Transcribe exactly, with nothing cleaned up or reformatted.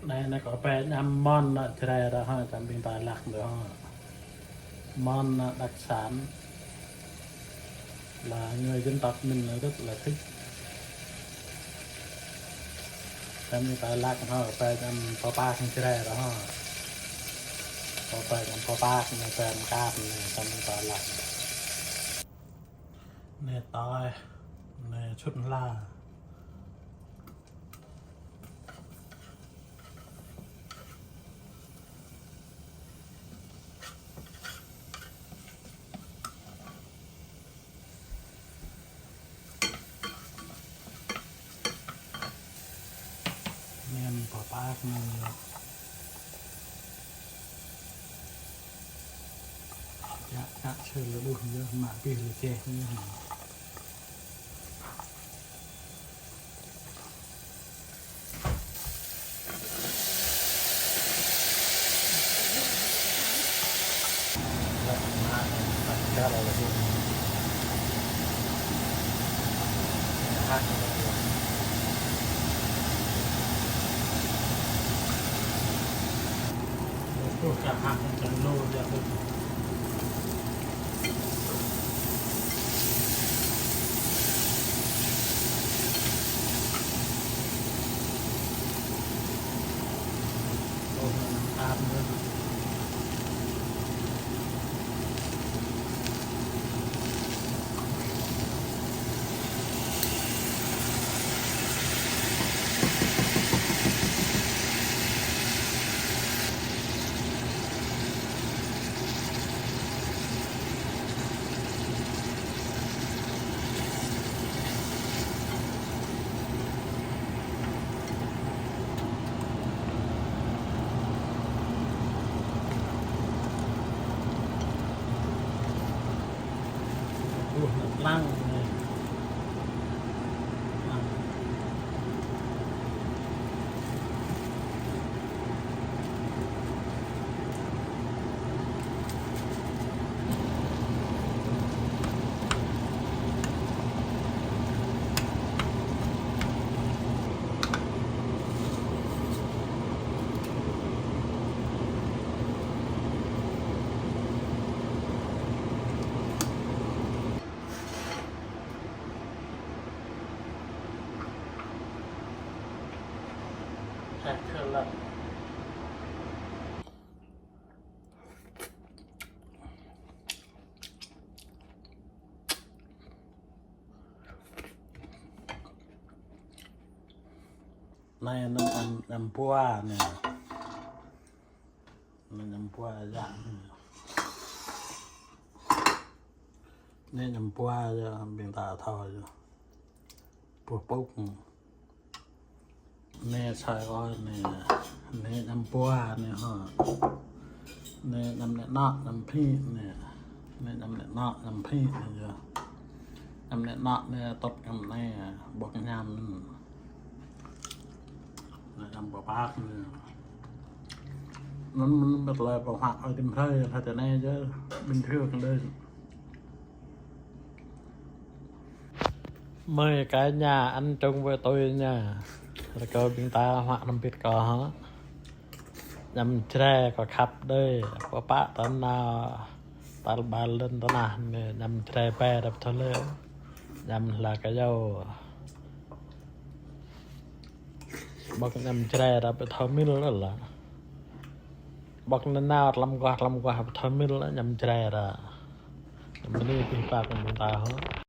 Anai, anai kâo pơñăm món anai Jrai ră hă, čăm ƀing ta lăk đôč hă. Món anai đặc sản là người dân tộc mình là rất là thích. Čăm ƀing ta lăk hă, pơñăm pơpă Jrai ră hă. Pơpă, pơpă anai, pơñăm kăp anai, čăm ƀing ta lăk. Anai tơi, anai sut hla. Anai pơpă anai yơh. Čă, čă sơ lơ đuh yơh, mă pih lơ čeh yơh. Ƀuh anŭn lăng anai. Lăng. Anai, anai, anăm, anăm pua anai. Anai anăm pua yă. Anai anăm pua yă, ƀing ta thâo yă. Pua pŭk. Anai sai ôh anai, anai anăm pua anai hă. Anai anăm nĕ nŏ, anăm phĭ anai. Anai anăm nĕ nŏ, anăm phĭ anai yơh. Anăm nĕ nŏ anai tŏt anăm anai, ƀuh ñăm anai. Anai anăm pơpă anai. Anŭn, anŭn ƀiă tơlơi pơhuă ơi tim hrơi, hrơi tơ anai yơh, bình thường thôi. Mời cả nhà ăn chung với tôi nha. Rơkâo ƀing ta huă hrŏm hơbĭt kâo hă. Añăm Jrai kâo khăp đơi. Pơpă tơ anai tal ƀar lŏn tơnah anai añăm Jrai ƀai ră pơthâo lĕ. Añăm hla kơyâo. Ƀơ̆ng añăm Jrai ră pơthâo mil lah. Ƀơ̆ng nanao tlam guah, tlam guah pơthâo mil añăm Jrai ră. Añăm anai pih pă kơ ƀing ta hă.